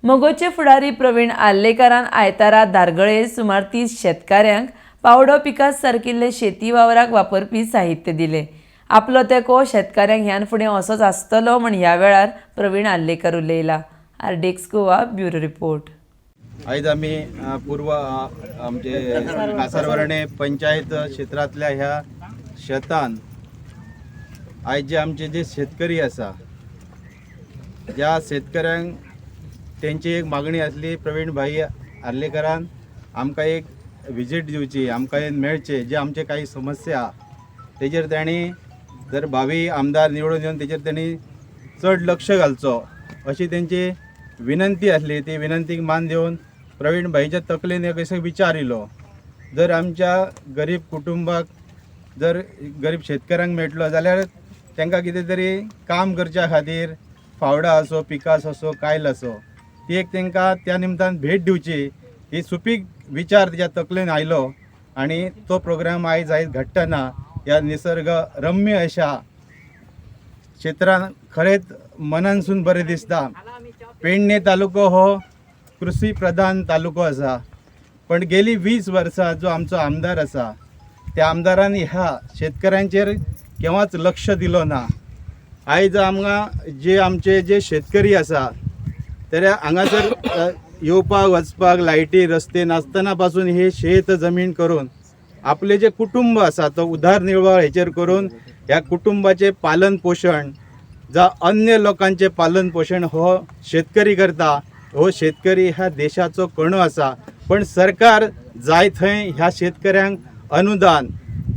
मगोचे फुडारी प्रवीण आर्लेकारान आयतारा धारगळे सुमार 30 शेतकाऱ्यांक पावडो पिकास सारकिल्ले शेती वावराक वापरपी साहित्य दिले. आपलो तेंको शेतकाऱ्यांक ह्यान फुडें असोच आसतलो म्हण ह्या वेळार प्रवीण Arlekar उलयला. RDX Goa bureau report. आयज आमी पूर्व आमचे कासारवर्णे पंचायत क्षेत्रांतल्या ह्या शेतान आयज जे आमचे जे शेतकरी आसा, ज्या शेतकऱ्यांक तेंची एक मागणी आसली, प्रवीण भाई आर्लेकरान आमकां एक विजीट दिवची, आमकां एक मेळचें, जे आमचे काही समस्या आहा तेजेर तांणी जर भावी आमदार निवडून येवन तेजेर तांणी चड लक्ष घालचो अशी तेंची विनंती आसली. ती विनंतीक मान दिवन प्रवीण भाईच्या तकलेन एक असो विचार येयलो, जर आमच्या गरीब कुटुंबाक जर गरीब शेतकऱ्यांक मेळटलो जाल्यार तांकां कितें तरी काम करच्या खातीर फावडा आसो, पिकास आसो, कायल आसो, ती एक तांकां त्या निमतान भेट दिवची ही सुपीक विचार तेच्या तकलेन आयलो आनी तो प्रोग्राम आयज आयज घडटना ह्या निसर्ग रम्य अशा क्षेत्रान खरेंच मनानसून बरें दिसता. पेडणे तालुको हो कृषी प्रधान तालुको आसा, पण गेली 20 वर्सां जो आमचो आमदार आसा त्या आमदारान ह्या शेतकऱ्यांचेर केव्हाच लक्ष दिलो ना. आयज आमकां जे आमचे जे शेतकरी आसा तर हांगासर येवपाक वचपाक लायटी रस्ते नासतना पासून हे शेत जमीन करून आपले जे कुटुंब आसा तो उदरनिर्वाह हेचेर करून ह्या कुटुंबाचें पालन पोशण जावं अन्य लोकांचें पालन पोशण हो शेतकरी करता. हो शेतकरी ह्या देशाचो कणो आसा, पण सरकार जाय थंय ह्या शेतकऱ्यांक अनुदान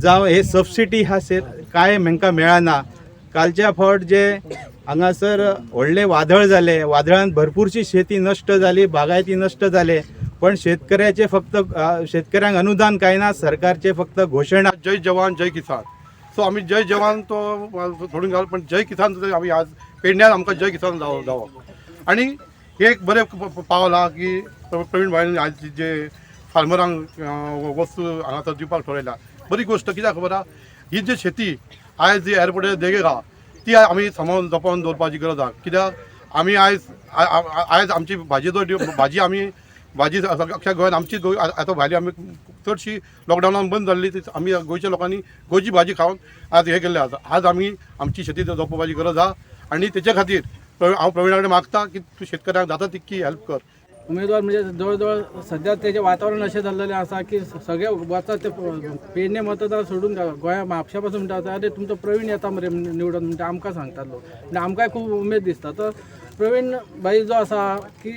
जावं हे सबसिडी ह्या शेत कांय हेंकां मेळना. कालच्या फावट जे हांगासर व्हडलें वादळ जालें, वादळान भरपूरशी शेती नश्ट जाली, बागायती नश्ट जाले, पण शेतकऱ्याचे फक्त शेतकऱ्यांक अनुदान कांय ना, सरकारचे फक्त घोशणा. जय जवान जय किसान. सो आमी जय जवान तो सोडून घाल, पण जय किसान सुद्दां आमी आज पेडण्यान आमकां जय किसान जावप आनी हे एक बरें पावल आहा की प्रवीण भाईन आज जे फार्मरांक वस्तू हांगासर दिवपाक ठरयला, बरी गोश्ट. कित्याक खबर आहा, ही जी शेती आयज जी एअरपोर्टाच्या देगेक आहा ती आमी सांबाळून जपोवन दवरपाची गरज आहा. कित्याक आमी आयज आयज आमची भाजी भाजी आमी भाजी अख्ख्या गोंयांत आमची आतां भायली आमी चडशी लॉकडावनान बंद जाल्ली, ती आमी गोंयच्या लोकांनी गोंयची भाजी खावन आज हें केल्लें आसा. आज आमी आमची शेती जपोवपाची गरज आहा आनी तेच्या खातीर हांव प्रवीणा कडेन मागता की तूं शेतकऱ्यांक जाता तितकी हेल्प कर. उमेदवार म्हणजे जवळ जवळ सध्या तेजें वातावरण अशें जाल्लेलें आसा की सगळे वता ते पेडणे मतदार सोडून गोंया म्हापशा पासून म्हणटा, अरे तुमचो प्रवीण येता मरे निवडून म्हणटा आमकां सांगतात लोक. आनी आमकांय खूब उमेद दिसता. तर प्रवीण भाई जो आसा की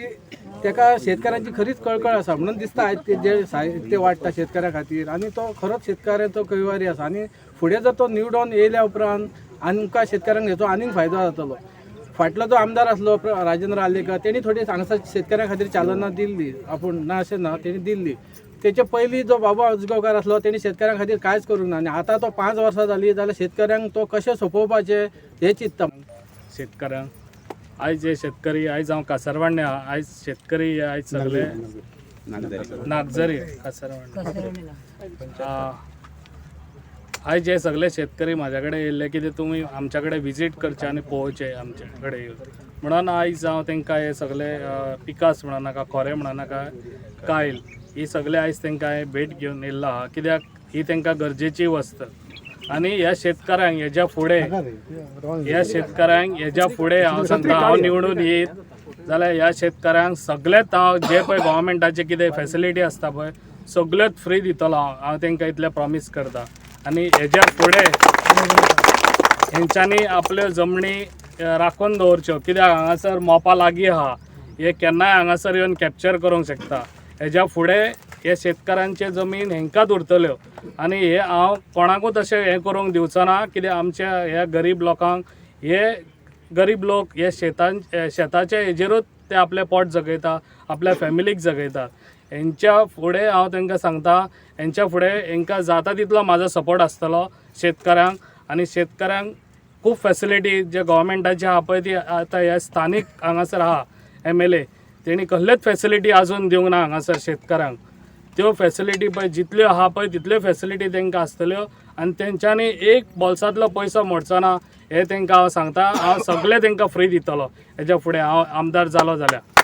तेका शेतकऱ्यांची खरीच कळकळ आसा म्हणून दिसता आयज ते जे साहित्य वाडटा शेतकऱ्या खातीर आनी तो खरोच शेतकऱ्याचो कैवारी आसा आनी फुडें जर तो निवडून येयल्या उपरांत आमकां शेतकऱ्यांक हेचो आनीक फायदो जातलो. फाटलो जो आमदार आसलो राजेंद्र आर्लेकर, तेणी थोडी हांगासर शेतकऱ्यां खातीर चालना दिल्ली, आपूण ना अशें ना, तेणी दिल्ली. तेचे पयलीं जो बाबा आजगांवकार आसलो तेणी शेतकऱ्यां खातीर कांयच करूंक ना आनी आतां तो 5 वर्सां जालीं जाल्यार शेतकऱ्यांक तो कशें सोंपोवपाचें हें चिंतता. शेतकऱ्यांक आयज जे शेतकरी आयज हांव कासारवाडणे आहा, आयज शेतकरी आयज सगळे नागझरी कासारवाडणे, आयज जे सगळे शेतकरी म्हाज्या कडेन येयल्ले की ते तुमी आमच्या कडेन विजीट करचे आनी पळोवचे आमचे कडेन येवन, म्हणून आयज हांव तांकां हे सगळे पिकास म्हणा नाका, खोरें म्हणा नाका, कायल ही सगळे आयज तांकां हांवें भेट घेवन येयल्लो आहा, कित्याक ही तांकां गरजेची वस्त. आनी ह्या शेतकऱ्यांक हेज्या फुडें ह्या शेतकऱ्यांक हेज्या फुडें हांव सांगता, हांव निवडून येयत जाल्यार ह्या शेतकऱ्यांक सगळेच हांव जे पळय गोवोरमेंटाचे कितें फेसिलिटी आसता पळय सगळ्योच फ्री दितलो हांव. हांव तांकां इतलें प्रॉमीस करता. आनी हेज्या फुडें हेंच्यांनी आपल्यो जमणी राखून दवरच्यो, कित्याक हांगासर मोपा लागीं आहा, हे केन्नाय हांगासर येवन कॅप्चर करूंक शकता. हेज्या फुडें हे शेतकऱ्यांचे जमीन हेंकाच उरतल्यो आनी हे हांव कोणाकूच अशें हें करूंक दिवचो ना, कित्याक आमच्या ह्या गरीब लोकांक हे गरीब लोक हे शेताच्या हेजेरूच ते आपलें पोट जगयता, आपल्या फॅमिलीक जगयतात. हेंच्या फुडें हांव तांकां सांगता, हेंच्या फुडें हेंकां जाता तितलो म्हाजो सपोर्ट आसतलो शेतकऱ्यांक. आनी शेतकऱ्यांक खूब फेसिलिटी जे गोवोरमेंटाची आहा पळय ती आतां ह्या स्थानीक हांगासर आहा MLA, तेणी कसल्योच फेसिलिटी आजून दिवंक ना हांगासर शेतकऱ्यांक. त्यो फेसिलिटी पळय जितल्यो आहा पळय तितल्यो फेसिलिटी तांकां आसतल्यो आनी तेंच्यांनी एक बोल्सांतलो पयसो मोडचो ना हें तांकां हांव सांगता. हांव सगळें तांकां फ्री दितलो हेज्या फुडें हांव आमदार जालो जाल्यार.